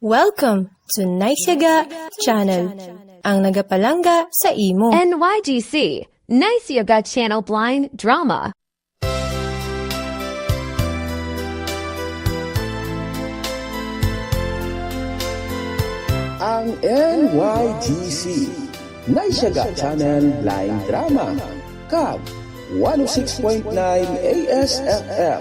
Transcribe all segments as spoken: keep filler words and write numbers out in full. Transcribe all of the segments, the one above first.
Welcome to Nice Yaga Channel, ang nagapalangga sa imo. N Y G C, Nice Yaga Channel Blind Drama. Ang N Y G C, Nice Yaga Channel Blind Drama, kag one oh six point nine A S F M,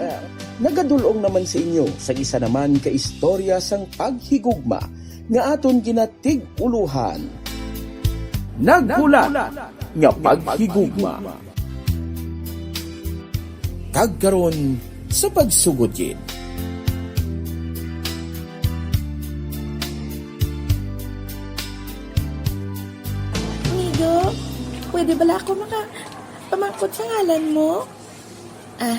nagadul-ong naman sa inyo sa isa naman ka istorya sang paghigugma nga aton ginatig-ulohan. Naghulat nga paghigugma. Kag karon, sa pagsugod gid. Amigo, pwede bala ako maka pamangkot sa ngalan mo? Ah,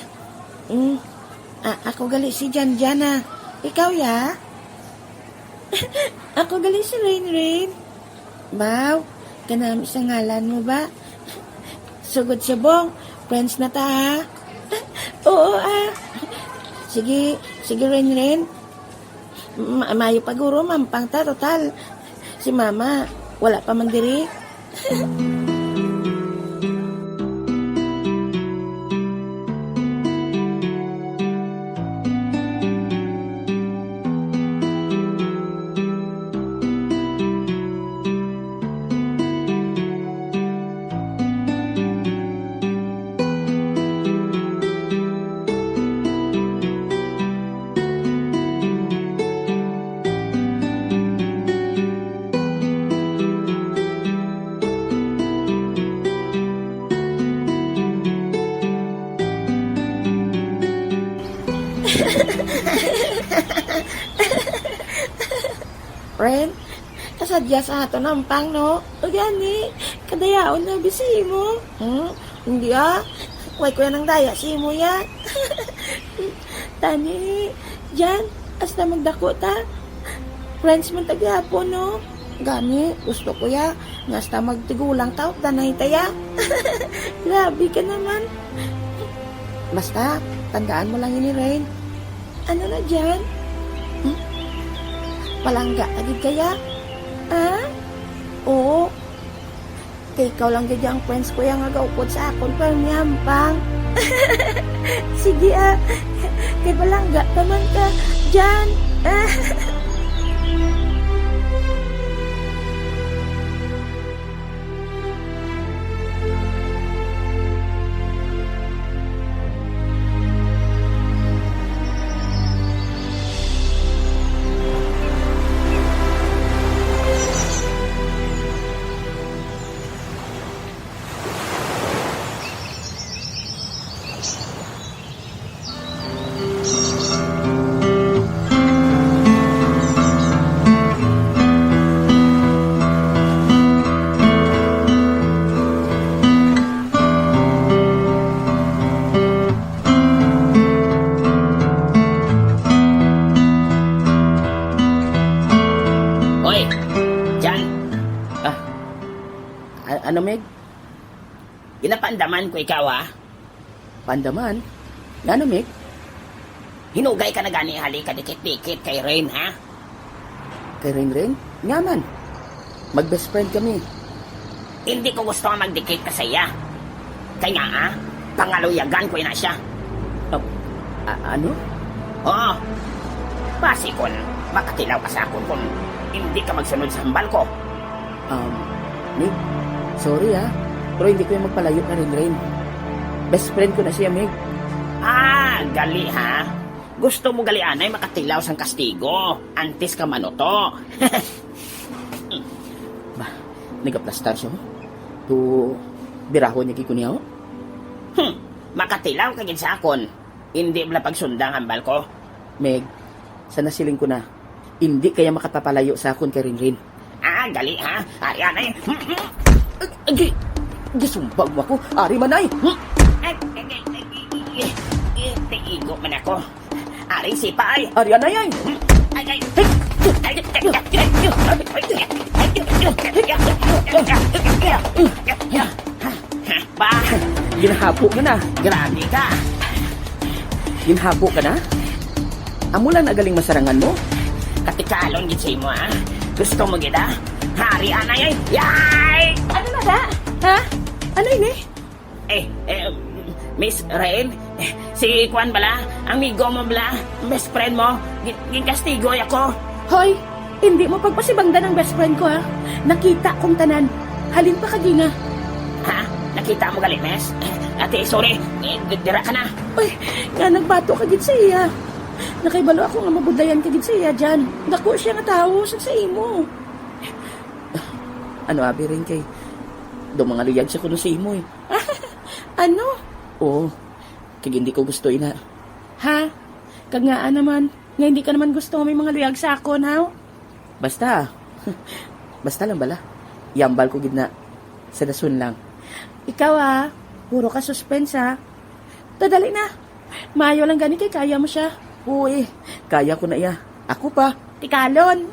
mm. Ah, ako gali si Janjan, ah. Ikaw, ya? Ako gali si Rain Rain. Baw, kanami sa ngalan mo ba? Sugod subong, friends na ta, ha? Oo, ah. Sige, sige, Rain Rain. Ma-, maayo pa guro, mampang ta, total si Mama, wala pa man diri. Friend, kasadya sa aton ampang, no? O gani, kadayaon na bisi mo. Hmm? Hindi, ah. Way ko yan ang daya sa imo, ya. Tani, Jan, hasta magdako ta. Friends man ta gihapon, no? Gani, gusto ko, ya, nga hasta magtigulang ta, updanay ta, ya. Grabe ka naman. Basta, tandaan mo lang ini, Rain. Ano na, Jan? Hmm? Palangga ka gid kaya? Ah? Oo. Kay ikaw lang gid ang friends ko yang nagaupod sa akon, pero miyampang. Sige, ah. Kay palangga pa man ka, Jan. Oy, Jan. Ah. A-, ano, Meg? Ginapaandaman ko ikaw, ha? Pandaman? Ngano, Mick? Hinugay ka na gani halin kadikit-dikit kay Rain, ha? Kay Rain Rain? Ngaa man? Mag-best friend kami. Hindi ko gusto nga magdikit ka sa iya. Kay nga, ah, pangaluyagan ko na siya. Ah, a-, ano? Oo. Basi kon makatilaw ka sa akon kon hindi ka magsunod sa hambal ko. Um, Mig, sorry, ah. Pero hindi ko yung magpalayo na rin, Rain. Best friend ko na siya, Mig. Ah, gali, ha? Gusto mo gali anay makatilaw sang kastigo antes ka manuto. Ba, nagaplastar siya, oh. To, birahon niya gid ko niya, oh. Hmm, makatilaw ka gid sa akon. Hindi bala pagsunda ang hambal ko. Meg, sa nasiling ko na, hindi kaya makapapalayo sa akon kay Rinrin. Ah, gali, ha? Ari anay. Agi, gisumbag mo ako. Ari man ay. Ay, ay, ay, ay, ay, ay, ay, naigo man ako. Ari, sipa ay. Ari anay ay. Ay, ay. Ba? Ginahapo ka na. Grabe ka. Ginahapo ka na? Amo lang na galing masarangan mo? Katikalon gid sa imo, ha? Gusto mo gid, ha? Hari anay, ay! Yay! Ano na da? Ha? Ano ini? Eh, eh, Miss Rain, eh, si Kwan bala, amigo mo bala, best friend mo, gi-, ginkastigo ako. Hoy, hindi mo pagpasibangdan ang best friend ko, ha? Nakita kong tanan. Halin pa kaginga. Ha? Nakita mo gali, Miss? Ate, sorry. Eh, di-, dira ka na. Uy, nga nagbato ka gid sa iya. Nakahibalo ako nga mabudlayan ka gid sa iya, Jan. Dako siya nga tawo sa, sa imo. Ano, abi, Rain, kay do mga luyag sa kuno sa imo, eh. Ano? Oo. Kag hindi ko gusto ina. Ha? Kag ngaa naman, nga hindi ka naman gusto may mga luyag sa akon, ha? Basta. Basta lang bala. Yambal ko gid na. Sa dason lang. Ikaw, ah, puro ka suspense, ah. Tadali na. Maayo lang gani kay kaya mo siya. Uy, kaya ko na iya. Ako pa. Tikalon.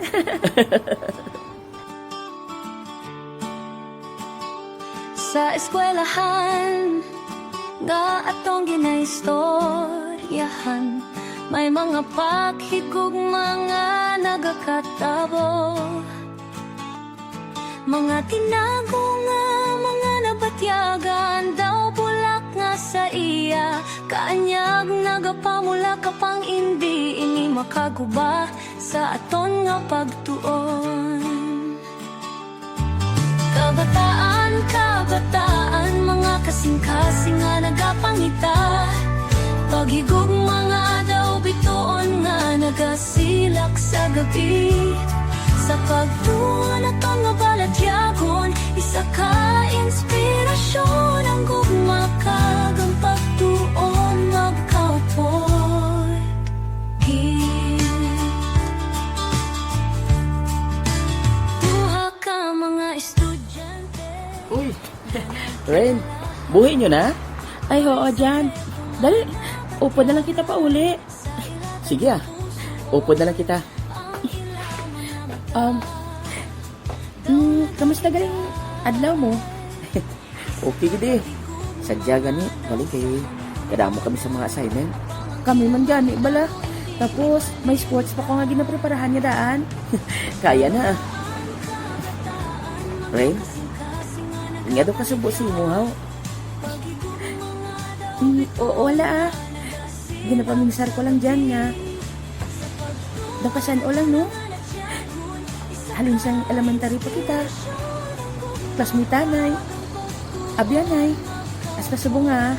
Sa eskwelahan nga atong ginaistoryahan, may mga paghigugma nga nagakatabo. Mga tinago nga mga nabatyagan daw bulak nga sa iya, kaanyag nagapamula ka pang indi ini makaguba sa aton nga pagtuon. Kabataan, kabataan, mga kasing-kasing nga nagapangita. Paghigugma nga daw bituon nga nagasilak sa gabi. Sa pagtuon aton nga balatyagon, isa ka inspirasyon ang gugma kag ang pagtuon magkaupod. Gid. Duha ka mga estudyante. Uy, Rain, buhi nyo na? Ay, oo, Jan. Dali, upod na lang kita pauli. Sige ah, upod na lang kita. Um, mm, kamusta galing adlaw mo? Okay gid eh. Sadya gani, balik kay kadamo kami sa mga assignment. Kami man gani bala. Tapos, may sports pa ko nga ginapreparahan nga daan. Kaya na. Rain, nga daw kasubo sa imo, haw? Mm, o, wala ah. Ginapaminsar ko lang dyan nga. Nakasan-o lang, no? Halin sang elementary pa kita. Classmate anay. Abyanay. Hasta subong nga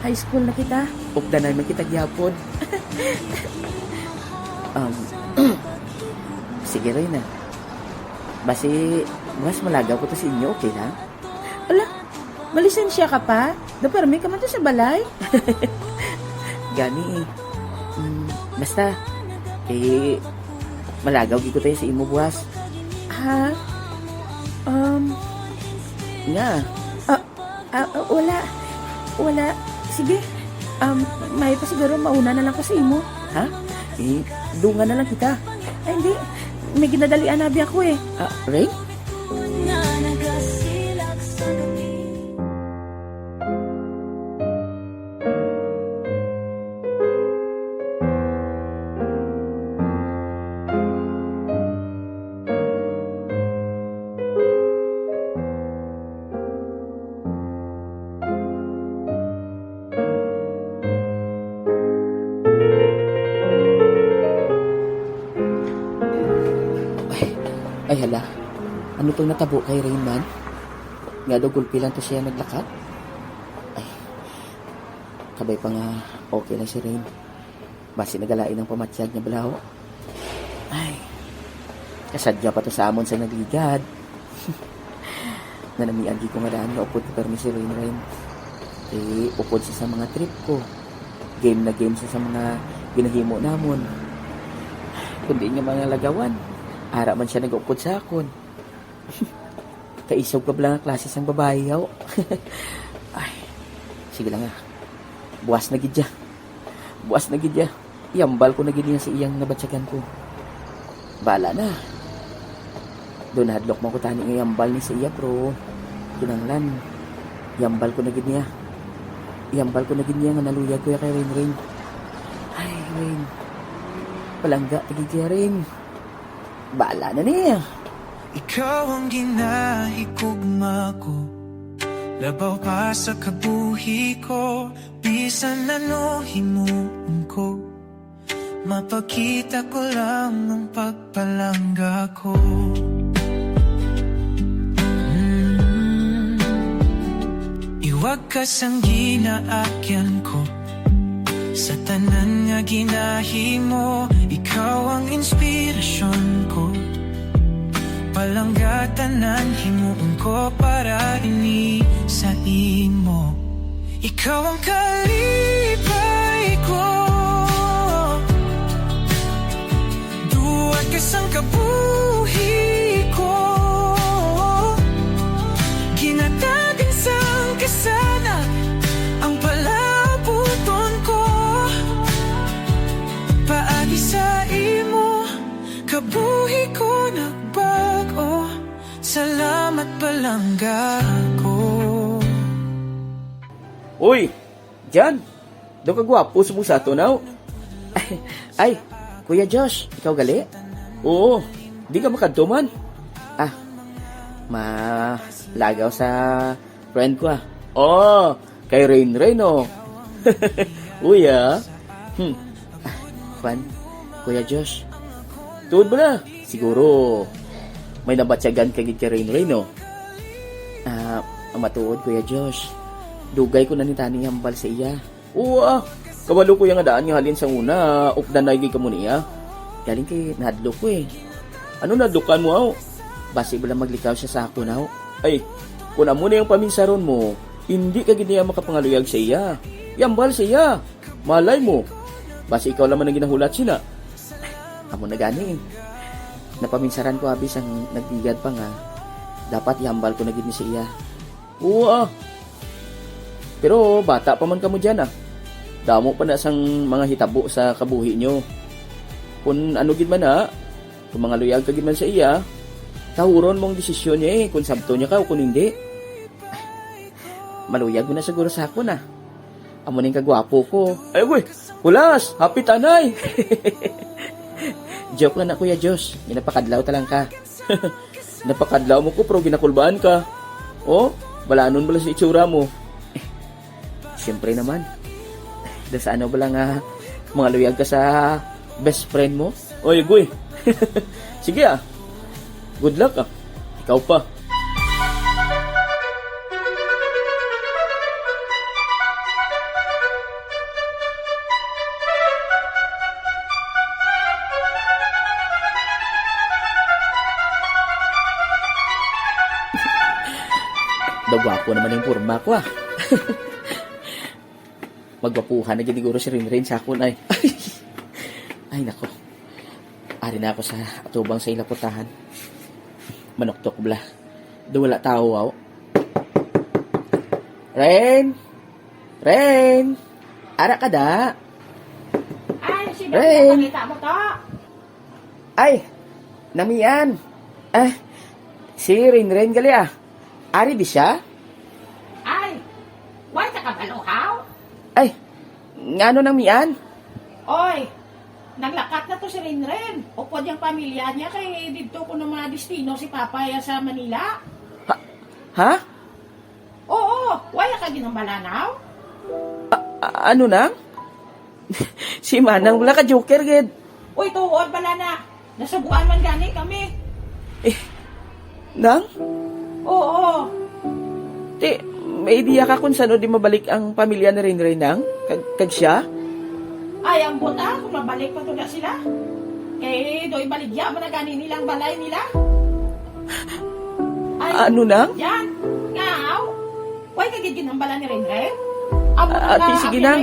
high school na kita. Updanay man kita gyapon. Um, sige, Reyna. Basi, mas malagaw ko to sa inyo, okay lang? Ala, malisensya ka pa? Daw permi ka man to sa balay? Gani eh. Mm, basta, kay malagaw gid ko tayo sa imo buwas. Ha? Um, Nga? Ah, ah, ah, wala. Wala. Sige. Um, may pa siguro mauna na lang ko sa imo. Ha? Eh, dungan na lang kita. Ay, hindi. May ginadalian na abi ako eh. Ah, Ray? Nga nagasilak sa gabi. Ay, ay, hala. Ano tong natabo kay Rain man? Nga daw gulpi lang to siya naglakat? Ay, kabay pa nga okay lang si Rain. Basi nagalain ang pamatyag niya balaho. Ay, kasadya pa to sa amon sa nagligad. Nanamian gid ko nga daan nga upod ko permi si Rain Rain. Eh, upod siya sa mga trip ko. Game na game siya sa mga ginahimo namon. Kundi nga mga lagawan, ara man siya nag-upod sa akon. Kaisog pa bala nga klase sang babayi, yaw. Ay, sige lang, ah. Buwas na gid ya. Buwas na gid ya. Iambal ko na gid niya sa iyang nabatyagan ko. Bala na. Daw nahadlok man ko tani nga iambal ni sa iya, pero kinahanglan. Iambal ko na gid niya. Iambal ko na gid niya nga naluyag ko ya kay Rain Rain. Ay, Rain. Palangga ta gid ya, Rain. Bala na niya. Ikaw ang ginahigugma ko, labaw pa sa kabuhi ko, bisan ano himuon ko, mapakita ko lang ang pagpalangga ko. Mm. Iwag ka sang ginaagyan ko, sa tanan nga ginahimo, ikaw ang inspirasyon ko. Palangga tanan himuon ko para ini sa imo. Ikaw ang kalipay ko. Duwat ka sang kabuhi ko. Ginatagan sang kasanag ang palaabuton ko. Paagi sa imo, kabuhi ko nagbag-o. Salamat, palangga ko. Uy, Jan, daw ka gwapo sa busato, naw. Ay, Kuya Josh, ikaw gali? Oo, di ka makadto man. Ah, malagaw sa friend ko, ah. Oh, kay Rain Rain, oh. Uy, ah. Hmm. Ah, kwan, Kuya Josh. Tuod ba na? Siguro, may nabatyagan ka gid kay Rain Rain, oh. Ah, ang matuod, Kuya Josh. Dugay ko na ni tani hambal sa iya. Oo, ah. Kabalo ko iya nga daan nga halin sang una, ah, updanay gid kamo niya. Galing kay nahadlok ko, eh. Ano nahadlokan mo, aw? Basi bala maglikaw siya sa akon, aw. Ay, kun amo na yung paminsaron mo, hindi ka gid niya makapangaluyag sa iya. Yambal sa iya. Malay mo. Basi ikaw lang man ang ginahulat sina. Amo na gani, eh. Napaminsaran ko abi sang nagbigad pa nga dapat ihambal ko na gid ni sa iya. Oo, ah. Pero bata pa man kamo diyan, ah. Damo pa na sang mga hitabo sa kabuhi nyo. Kun ano gid man na, kun mangaluyag ka gid man sa iya, tahuron mo ang desisyon niya, eh, kun sabto niya ka o kun hindi. Maluyag mo na siguro sa akon, ah. Amo ning kagwapo ko. Ay, uy, hulas, happy tanay. Joke lang na, Kuya Josh. Ginapakadlaw ta lang ka. Napakadlaw mo ko, pero ginakulbaan ka. Oh, balanon bala sa itsura mo. Siyempre naman. Da sa ano bala nga mangaluyag ka sa best friend mo? Oy, Goy. Sige, ah. Good luck, ah. Ikaw pa. Daw gwapo naman yung porma ko, ah. Magwapuhan na gid siguro si Rinrin sa akon, ay. Ay, nako. Ari na ako sa atubang sa ila putahan. Manuktok bala. Do wala tao, aw. Rain! Rain! Ara ka da? Ay, si Rain! Nakita mo to? Ay, Nang Mian. Ah, si Rain Rain gali, ah. Ari di siya? Ay, wala ka kabalo, haw? Ay, ngano, Nang Mian? Oy, naglakat na to si Rain Rain. Upod yung pamilya niya kay didto ko ng mga destino si Papa ya sa Manila. Ha? Ha? Oo, wala ka ginambalanaw? A-, a-, ano, Nang? Si Manang bala ka joker gid. Uy, tuod bala na. Nasubuan man gani kami. Eh, Nang? Oo. Ti, may idea ka kung sano di mabalik ang pamilya ni Rain Rain, Nang? Kag, kag siya? Ay, ambot, ah, kung mabalik pa to na sila. Kay doy baligya man na gani nilang balay nila. Ay, ano, Nang? Yan. Nga, aw. Way ka gid ginhambala ni Renren? Amo Ah, na, ate, sige, Nang.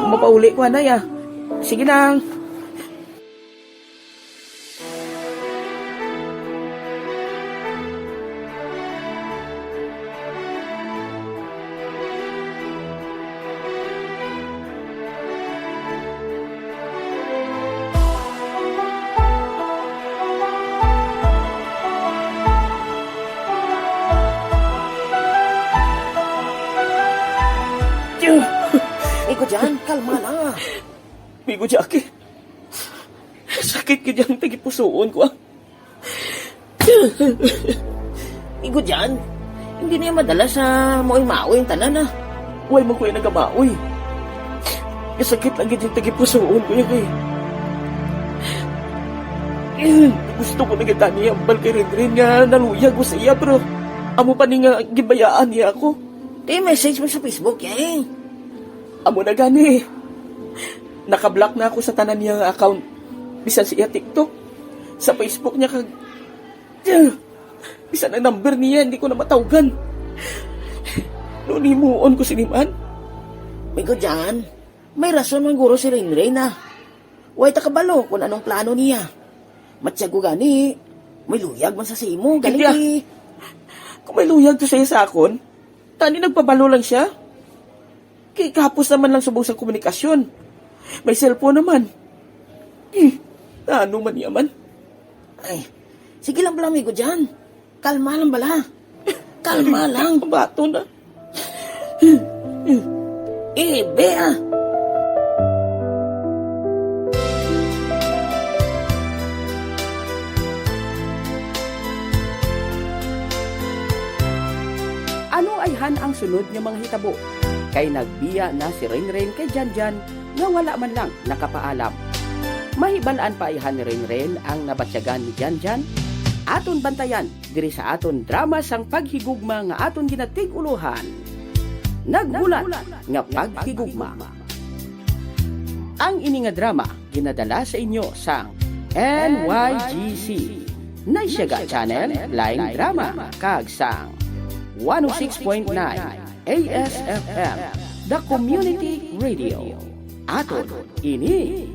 Mapauli ko, anay, ah. Sige, Nang. Migo Jan, kalma na. Migo Jackie, sakit gid ang tagipusoon ko, ah. Igo dyan, hindi niya madala sa maoy-maoy ang tanan, ah. Way man ko yung nagamaoy. Kasakit lang gid yung tagipusuon ko yung kay. Gusto ko na kita niya ambal kay Renren nga naluyag ko sa iya, pero amo pa ni nga gibayaan niya ako. Kay message mo sa Facebook, eh. Amo na gani. Nakablock na ako sa tanan niya nga account. Bisan sa iya TikTok, sa Facebook niya kag bisan ang number niya, hindi ko na matawgan. Noon himuon ko sini man. Migo dyan, may rason man guro si Renren ah. Way ta kabalo kung anong plano niya. Matyago gani, may luyag man sa simo, galing Kaya, kay kung may luyag to siya sa akon, tani nagpabalo lang siya. Kay kahapos naman lang subong sa komunikasyon. May cellphone naman. Eh, ano man niya man? Ay, sige lang bala, amigo Jan. Kalma lang bala. Kalma lang. Bato na. Eh, be, ah. Ano ayhan ang sunod nga mga hitabo? Kay nagbiya na si Renren kay Janjan nga wala man lang nakapaalam. Mahibal-an pa ayhan ni Renren ang nabatyagan ni Janjan? Aton bantayan diri sa aton drama sang paghigugma nga aton ginatig-ulohan, Nagbulat nga Paghigugma. Ang ini nga drama ginadala sa inyo sang N Y G C, Naisyaga Channel, Line Drama, kag sang one oh six point nine A S F M, The Community Radio. Aton ini